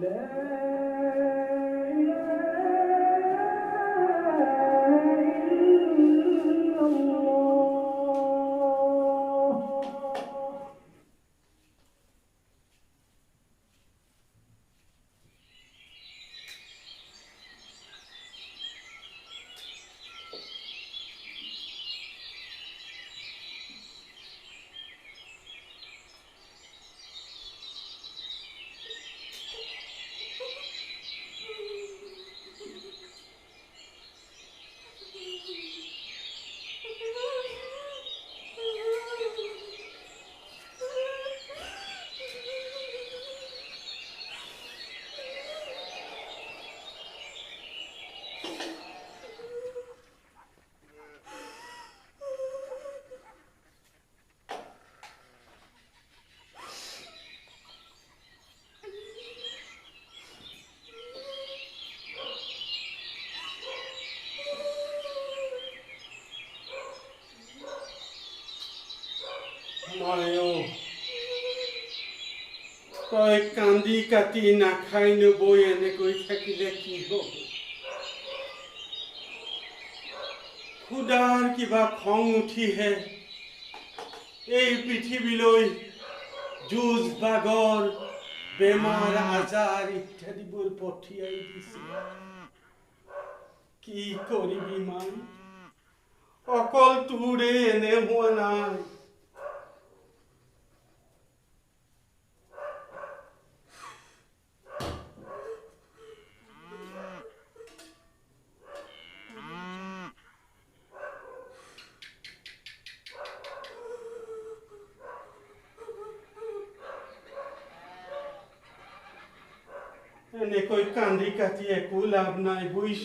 لا إله إلا الله। মায়ো, তই কান্দি কাটি নাখাই নবৈ এনেকৈ থাকিলে কি হ'ব? খুদাৰ কিবা খং উঠিহে এই পৃথিৱীলৈ যুঁজ বাগৰ, বেমাৰ আজাৰ ইত্যাদিবোৰ পঠিয়াই দিছে। কি কৰিবি মাই, অকল তোৰে এনে হোৱা নাই। এনেকৈ কান্দি কাটি একো লাভ নাই বুজিছ।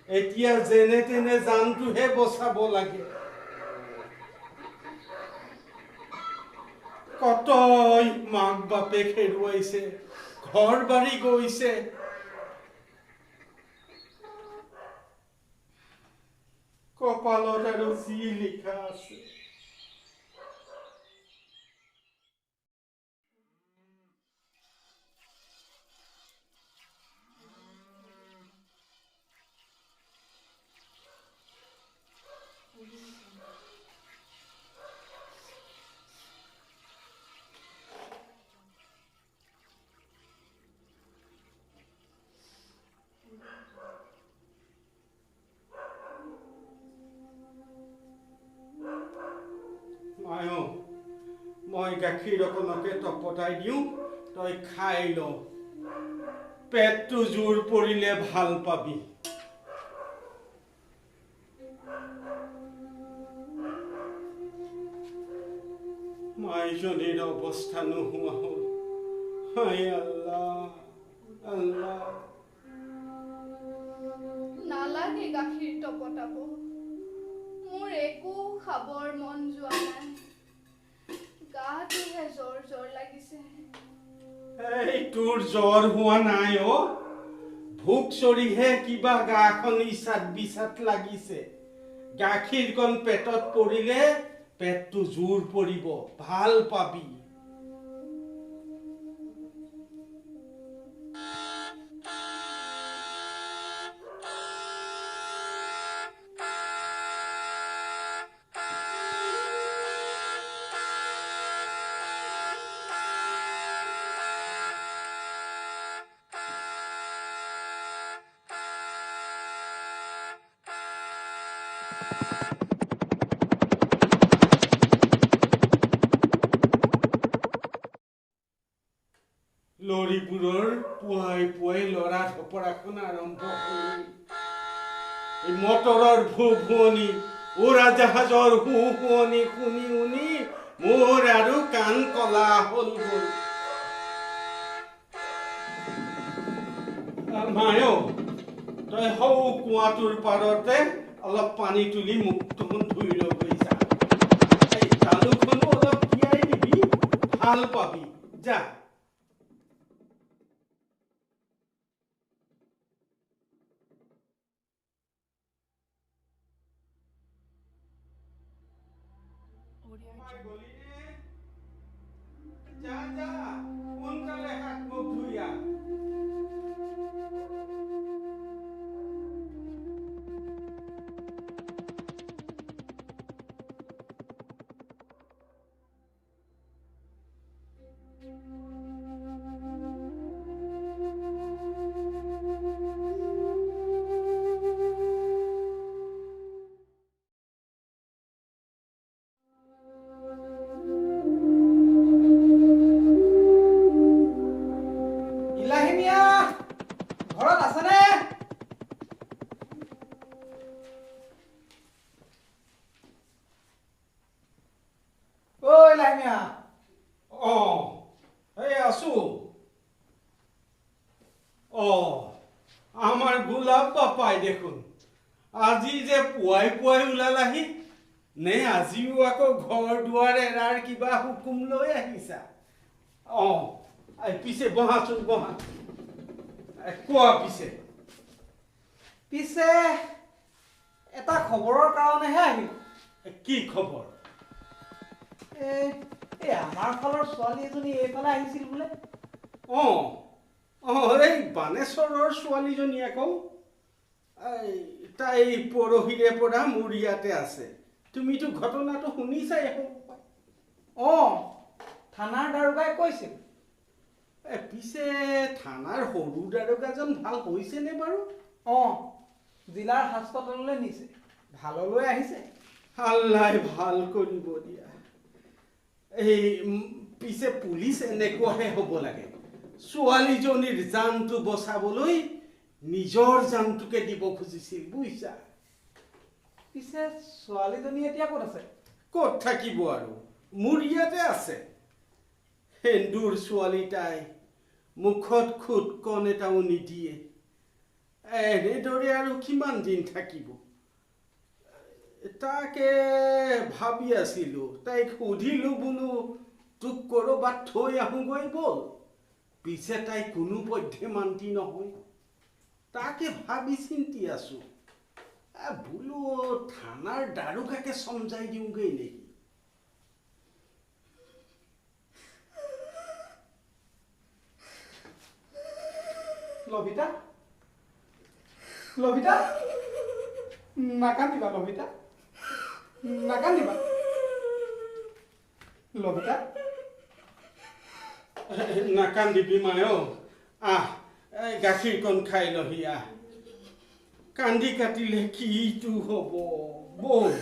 এতিয়া যেনে তেনে জানটোহে বচাব লাগে। কতই মাক বাপেক হেৰুৱাইছে, ঘৰ বাৰী গৈছে। কপালত আৰু যি লিখা আছে। মায়ো, মই গাখীৰ অকণকে তপতাই দিওঁ, তই খাই ল। পেটটো জোৰ পৰিলে ভাল পাবি। মাইজনীৰ অৱস্থা নোহোৱা হ'ল। হায় আল্লাহ, আল্লাহ। নালাগে গাখীৰ তপতাব, মোৰ একো খাবৰ মন যোৱা নাই। গাটোহে জ্বৰ জ্বৰ লাগিছে। এই তোৰ জ্বৰ হোৱা নাই অ, ভোক চৰিহে কিবা গাখন ইচাত বিচাত লাগিছে। গাখীৰকণ পেটত পৰিলে পেটটো জোৰ পৰিব, ভাল পাবি। লৰিবোৰৰ পুৱাই পুৱাই লৰা ধপৰাখন আৰম্ভ হ'ল। এই মটৰৰ ভু ভুৱনি, উৰাজাহাজৰ হু হুৱনি শুনি শুনি মোৰ আৰু কাণ কলা হ'ল গ'ল। মায়ো, তই সৌ কুঁৱাটোৰ পাৰতে অলপ পানী তুলি মুখখন ধুই ল'গৈ যা। এই তালুখনো অলপ তিয়াই দিবি, ভাল পাবি। যা। যা যা, সোনকালে হাত মুখ ধুই আহ। ঘৰত আছেনে? ঐ লাহিমিয়া। অ, এই আছো। অ, আমাৰ গোলাপ বাপাই দেখোন আজি যে পুৱাই পুৱাই ওলালাহি নে? আজিও আকৌ ঘৰ দুৱাৰ এৰাৰ কিবা হুকুম লৈ আহিছা? অ, পিছে বহাচোন, বহা। কোৱা পিছে। পিছে এটা খবৰৰ কাৰণেহে আহিলো। কি খবৰ? এই আমাৰ ফালৰ ছোৱালী এজনী এইফালে আহিছিল বোলে। অ অ, এই বানেশ্বৰৰ ছোৱালীজনী আকৌ। তাই পৰহিৰে পৰা মোৰ ইয়াতে আছে। তুমিতো ঘটনাটো শুনিছাই। অ, থানাৰ দাৰোগাই কৈছিল। পিছে থানাৰ সৰু দাৰোগাজন ভাল হৈছেনে বাৰু? অ, জিলাৰ হাস্পতাললৈ নিছে, ভাললৈ আহিছে। আল্লাই ভাল কৰিব দিয়া। এই পিছে পুলিচ এনেকুৱাহে হ'ব লাগে, ছোৱালীজনীৰ জানটো বচাবলৈ নিজৰ জানটোকে দিব খুজিছিল, বুজিছা। পিছে ছোৱালীজনী এতিয়া ক'ত আছে? ক'ত থাকিব আৰু, মোৰ ইয়াতে আছে। সেন্দুৰ ছোৱালী তাই, মুখত খুটকণ এটাও নিদিয়ে। এনেদৰে আৰু কিমান দিন থাকিব তাকে ভাবি আছিলোঁ। তাইক সুধিলোঁ, বোলো তোক ক'ৰবাত থৈ আহোঁগৈ ব'ল। পিছে তাই কোনো পধ্যে মান্তি নহয়। তাকে ভাবি চিন্তি আছোঁ, বোলো থানাৰ দাৰোগাকে চমজাই দিওঁগৈ নেকি? লভিতা, লভিতা, নাকান্দিবা লভিতা, নাকান্দিবা লভিতা। নাকান্দিবি মায়, আহ গাখীৰকণ খাই লহি আহ। কান্দি কাটিলে কিটো হ'ব, ব'ল।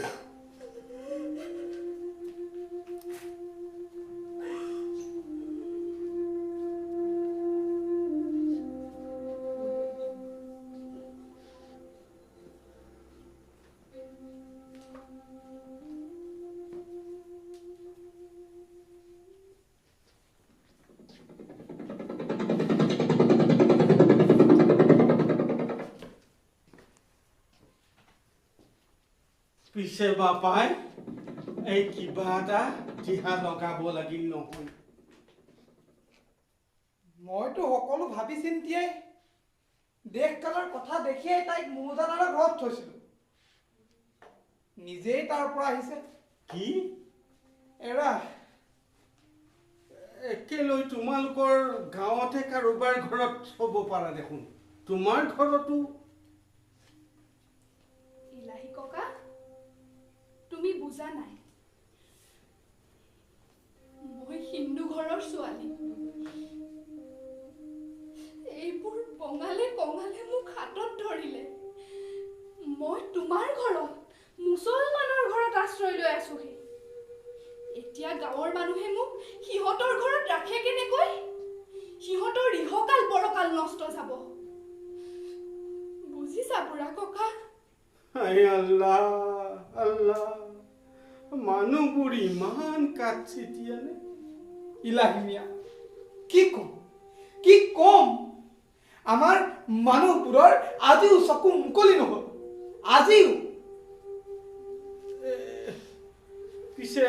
পিছে বাপাই এই কিবা এটা দিহা লগাব লাগিল নহয়। মইতো সকলো ভাবি চিন্তিয়েই দেশকালৰ কথা দেখিয়েই তাইক মৌজাদাৰৰ ঘৰত থৈছিলো। নিজেই তাৰ পৰা আহিছে। কি এৰা কেলৈ তোমালোকৰ গাঁৱতে কাৰোবাৰ ঘৰত থ'ব পাৰা দেখোন, তোমাৰ ঘৰতো। ইলাহী ককা, তুমি বুজা নাই, মই হিন্দু ঘৰৰ ছোৱালী। এইবোৰ বঙালে কঙালে মোক হাতত ধৰিলে। মই তোমাৰ ঘৰত, মুছলমানৰ ঘৰত আশ্ৰয় লৈ আছোহি। এতিয়া গাঁৱৰ মানুহে মোক সিহঁতৰ ঘৰত ৰাখে কেনেকৈ? সিহঁতৰ ইহকাল পৰকাল নষ্ট যাব, বুজিছা বুঢ়া ককা? আল্লাহ আল্লাহ, মানুহবোৰ ইমান কাটচিটিয়ানে। ইলাহী মিয়া, কি কম কি কম, আমাৰ মানুহবোৰৰ আজিও চকু মুকলি নহ'ল, আজিও। পিছে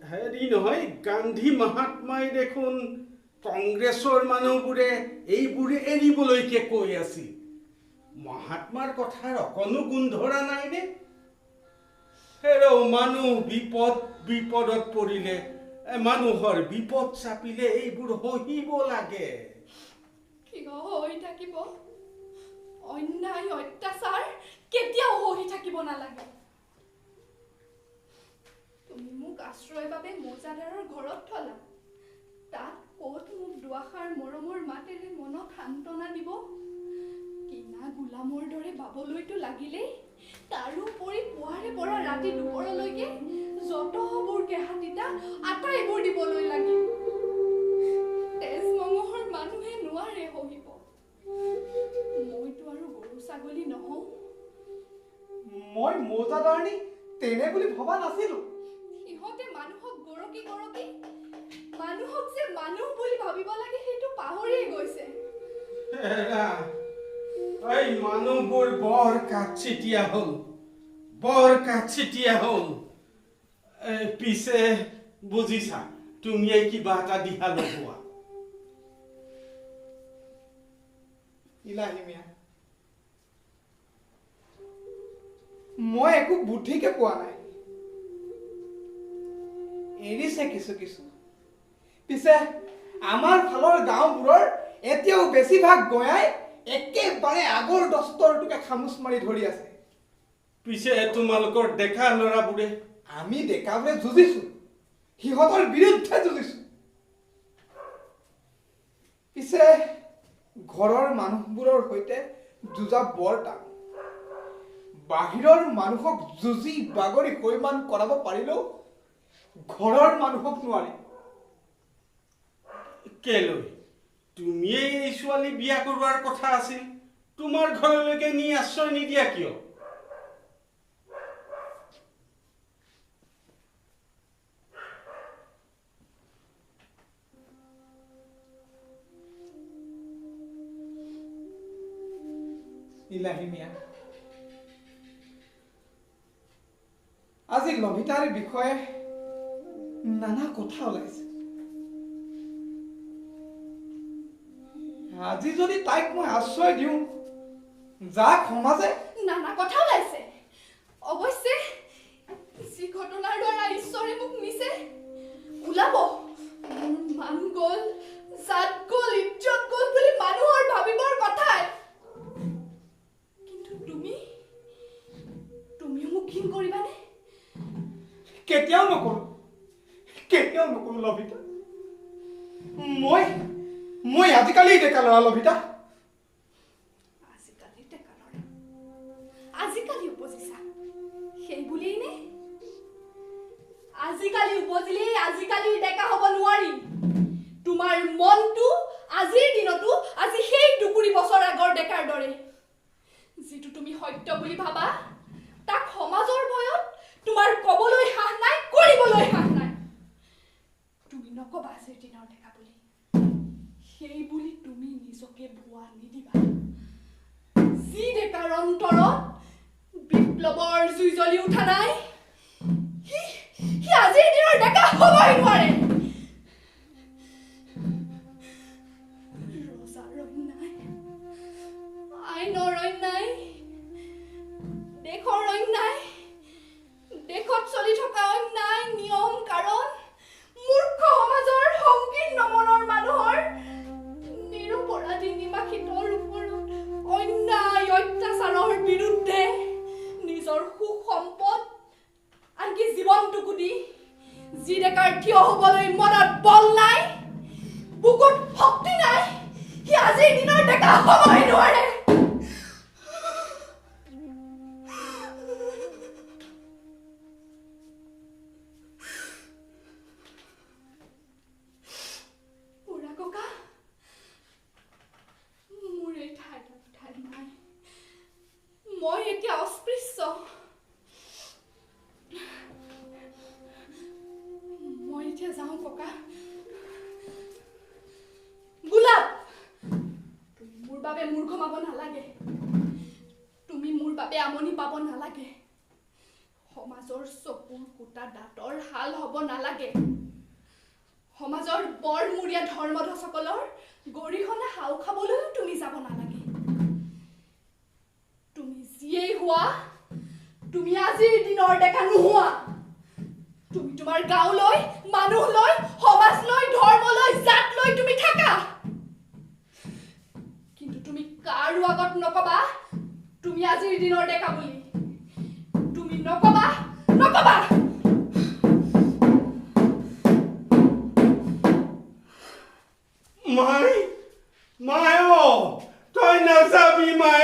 হেৰি নহয়, গান্ধী মহাত্মাই দেখোন কংগ্ৰেছৰ মানুহবোৰে এইবোৰে এৰিবলৈকে কৈ আছিল। মহাত্মাৰ কথাৰ অকণো গুণ ধৰা নাইনে? হেৰ, মানুহ বিপদত পৰিলে, মানুহৰ বিপদ চাপিলে এইবোৰ সহিব লাগে। কিয় হৈ থাকিব? অন্যায় অত্যাচাৰ কেতিয়াও সহি থাকিব নালাগে। তুমি মোক আশ্ৰয় বাবে মৌজাদাৰৰ ঘৰত থলা, তাত ক'ত মোক দুআষাৰ মৰমৰ মাতেৰে মনত সান্তনা দিব? কিনা গোলামৰ দৰে বাবলৈতো লাগিলেই, তাৰোপৰি পুৱাৰে পৰা ৰাতি দুপৰলৈকে যতবোৰ কেঁহা তিতা আটাইবোৰ দিবলৈ লাগিল। তেজ মঙহৰ মানুহে নোৱাৰে সহিব। মইতো আৰু গৰু ছাগলী নহওঁ। মই মৌজাদাৰনী তেনে বুলি ভবা নাছিলো। সিহঁতে মানুহক গৰকি গৰকি মানুহক যে মানুহ বুলি ভাবিব লাগে সেইটো পাহৰিয়ে গৈছে। এই মানুহবোৰ বৰ কাঠচিতীয়া হ'ল, বৰ কাঠচিতীয়া হ'ল। পিছে বুজিছা, তুমিয়ে কিবা এটা দিহা লগোৱা। ইলাহী মিয়া, মই একো বুদ্ধিকে পোৱা নাই। এৰিছে কিছু কিছু। পিছে আমাৰ ফালৰ গাঁওবোৰৰ এতিয়াও বেছিভাগ গঞাই একেবাৰে আগৰ দস্তৰটোকে খামুচ মাৰি ধৰি আছে। পিছে তোমালোকৰ ডেকা ল'ৰাবোৰে? আমি ডেকাবোৰে যুঁজিছো, সিহঁতৰ বিৰুদ্ধে যুঁজিছো। পিছে ঘৰৰ মানুহবোৰৰ সৈতে যুঁজা বৰ টান। বাহিৰৰ মানুহক যুঁজি বাগৰি সৈমান কৰাব পাৰিলেও ঘৰৰ মানুহক নোৱাৰি। কেলৈ? তুমিয়েই এই ছোৱালী বিয়া কৰোৱাৰ কথা আছিল, তোমাৰ ঘৰলৈকে নি আশ্ৰয় নিদিয়া কিয়? ইলাহী মিয়া, আজি লভিতাৰ বিষয়ে নানা কথা ওলাইছে। আজি যদি তাইক মই আশ্ৰয় দিওঁ, যাক সমাজে নানা কথা ওলাইছে। অৱশ্যে যি ঘটনাৰ দ্বাৰা ঈশ্বৰে মোক নিছে, ওলাব মোৰ মান গ'ল, জাত গ'ল, ইজ্জত গ'ল বুলি মানুহৰ ভাবিবৰ কথাই। কিন্তু তুমি তুমিও মোক ঘিণ কৰিবানে? কেতিয়াও নকৰোঁ, কেতিয়াও নকৰোঁ লভিতা। মই মই আজিকালি ডেকা ল'ৰা লভিতা। আজিকালি ডেকা ল'ৰা, আজিকালি উপজিছা সেই বুলিয়েই নে? আজিকালি উপজিলেই আজিকালি ডেকা হ'ব নোৱাৰি। তোমাৰ মনটো আজিৰ দিনতো আজি সেই 20 বছৰ আগৰ ডেকাৰ দৰে। যিটো তুমি সত্য বুলি ভাবা, তাক সমাজৰ ভয়ত তোমাৰ ক'বলৈ সাহ নাই, কৰিবলৈ সাহ নাই। তুমি নকবা আজিৰ দিনৰ ডেকা বুলি, সেই বুলি তুমি নিজকে ভুৱা নিদিবা। যি ডেকাৰ অন্তৰত বিপ্লৱৰ জুই জ্বলি উঠা নাই, সি আজিৰ দিনৰ ডেকা হ'বই নোৱাৰে। ৰজাৰ অন্যায়, আইনৰ অন্যায়, দেশৰ অন্যায়, দেশত চলি থকা অন্যায় নিয়ম কাৰণ, মূৰ্খ সমাজৰ সংকীৰ্ণ মনৰ মানুহৰ নিৰপৰাধী নিমাখিতৰ ওপৰত অন্যায় অত্যাচাৰৰ বিৰুদ্ধে নিজৰ সুখ সম্পদ আনকি জীৱনটোকো দি যি ডেকাৰ থিয় হ'বলৈ মনত বল নাই, বুকুত শক্তি নাই, সি আজিৰ দিনৰ ডেকা হ'বই নোৱাৰে। ককা, মোৰ এই ঠাইত ঠাই নাই, মই এতিয়া অস্পৃশ্য। মই এতিয়া যাওঁ ককা। গোলাপ, তুমি মোৰ বাবে মূৰ ঘমাব নালাগে, তুমি মোৰ বাবে আমনি পাব নালাগে, সমাজৰ চকুৰ কুটা দাঁতৰ হাল হ'ব নালাগে, সমাজৰ বৰমূৰীয়া ধৰ্মধ্বজসকলৰ গৰিহণা হাও খাবলৈও তুমি যাব নালাগে। তুমি যিয়েই হোৱা, তুমি আজিৰ দিনৰ ডেকা নোহোৱা। তুমি তোমাৰ গাঁৱলৈ, মানুহ লৈ, সমাজ লৈ, ধৰ্ম লৈ, জাত লৈ তুমি থাকা, কিন্তু তুমি কাৰো আগত নকবা তুমি আজিৰ দিনৰ ডেকা বুলি। তুমি নকবা, নকবা। আমি মায়ে।